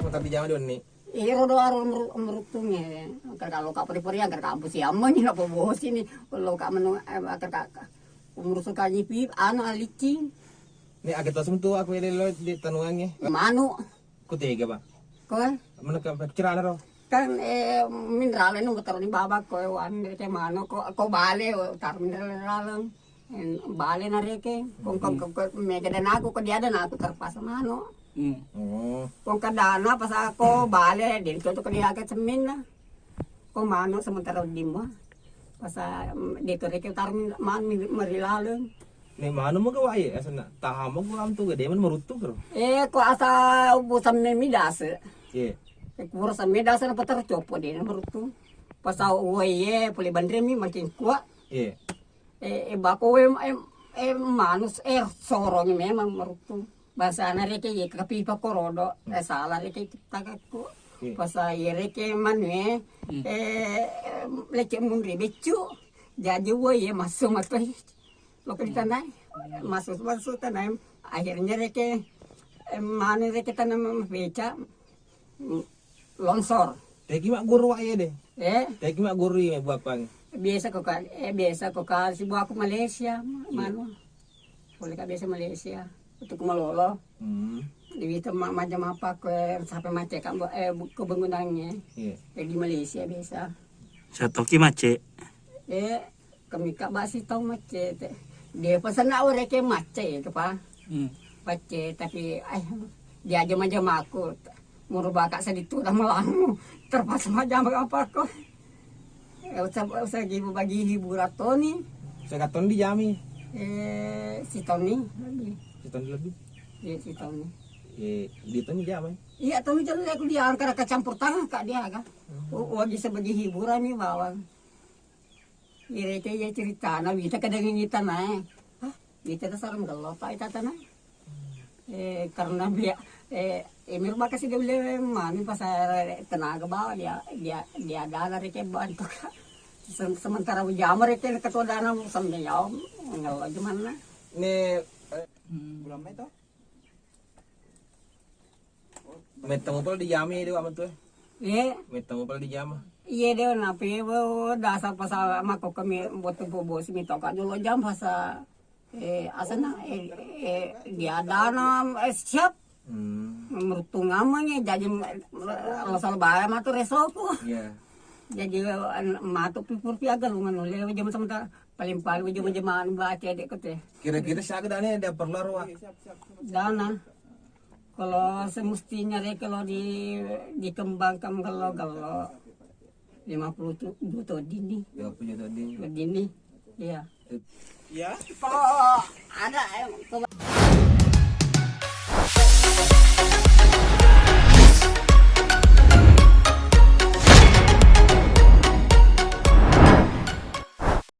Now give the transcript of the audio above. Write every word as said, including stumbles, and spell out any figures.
Tapi jangan doni. Iyaro doaro meru-, meruttungnge. Engka loka pori-pori, engka kampus siammeng, napabosi ni. Loka menu-, eh, engka ka-, ka-, umur suka nyipi, anu, alicci. Ni aga to sementu aku ele lo di tanuangnge. Manu. Ku tega, Pak. Koe? Mana ka cerana ro? Kan, eh, mineral nu taro di baba koe, wan, ke manu, ko, ko bale, taro mineral laleng. En, bale nareke, ko, ko, ko, ko, mega dan aku, ko dia dan aku terpaksa manu. Hmm. Oh. Ko kadana pas aku bale, dia cocok ke dia ke semin lah. Ko manu sementara di mua. Pas, mm, dia tu reke tar min-, man-, min-, meri laleng. Ne manu moga wae, asenna. Taha moga am tu gede man meruttu kero. Eh, ko asa ubusan me midase. Ye. Eh, kurasa midase na patar copo de na meruttu. Pas au wae, pole banre mi makin kuat. Ye. Eh, eh, bako we, eh, eh, manus, eh, sorongi memang meruttu. Basana reke ye kapipa korodo, eh, sala reke takakku. Iya. Pasa ye reke manue, eh, lece munri beccu. Jaji wo ye massu matoi. Loko di tanai. Massu, massu tanai. Akhirnya reke, eh, manu reke tanam beca. Longsor. Tegi magguru wae de. Eh? Tegi magguru i buakuangnge. Biasa ko ka, eh, biasa ko ka si buaku Malaysia, ma-, manu. Boleh ka biasa Malaysia. Untuk malolo. Hmm. Di wita ma-, macam apa ke sampai macet kan, eh, bu-, ke bangunannya. Iya. Jadi Malaysia biasa. Satoki macet. Eh, Kemika basi tau macete. Dia pesenna ureke macce itu, Pa. Hmm. Pacce, tapi, eh, dia aja majamaku. Muru baka sedih tu dah melangu. Terpaksa majama apa ko. Eh, usah, usah gibu bagi hiburan Toni. Saya katoni di jami. Eh, si Toni lebih. Si Toni lebih. Iya, si Toni. Eh, di Toni jami. Iya, Toni jadi aku dia angkara kecampur tangan kak dia kan. Hmm. Oh, oh, bisa bagi hiburan nih bawang. Ireke iya ceritana, wita kadang ini tanae. Hah? Wita tasarang gelo, Pak, ita tanae. Eh, karena dia, eh, emir bakasi dia beli mami pas tenaga bawa dia, dia, dia ada reke bantu, Kak. Sem-, sementara jamur reke ketua dana sampai jauh, nggak gimana. Ini, eh, bulan Mei toh? Metta mopa di jama de, Wak, metu e. Iya. Metta mopa di jama. Iya de, napi, wo, dasar pasal mako kami botu bobosi mi toka jolo jam pasal, eh, asana, eh, eh, diadana, eh, siap. Hmm. Merutung amanya, jadi, eh, lo salbaya matu resoku. Iya. Jadi, eh, matu pipur piaga lu nganu lewe jam sementara. Paling-paling jama-jamaan baca dek kete. Kira-kira siaga dana yang dia perlu, Wak? Dana. Kalau semestinya re, kalau di, dikembangkan kalau, kalau lima puluh tu-, juta dini. Lima puluh juta dini. Dini. Iya. Ya. Kalau ada, eh, coba.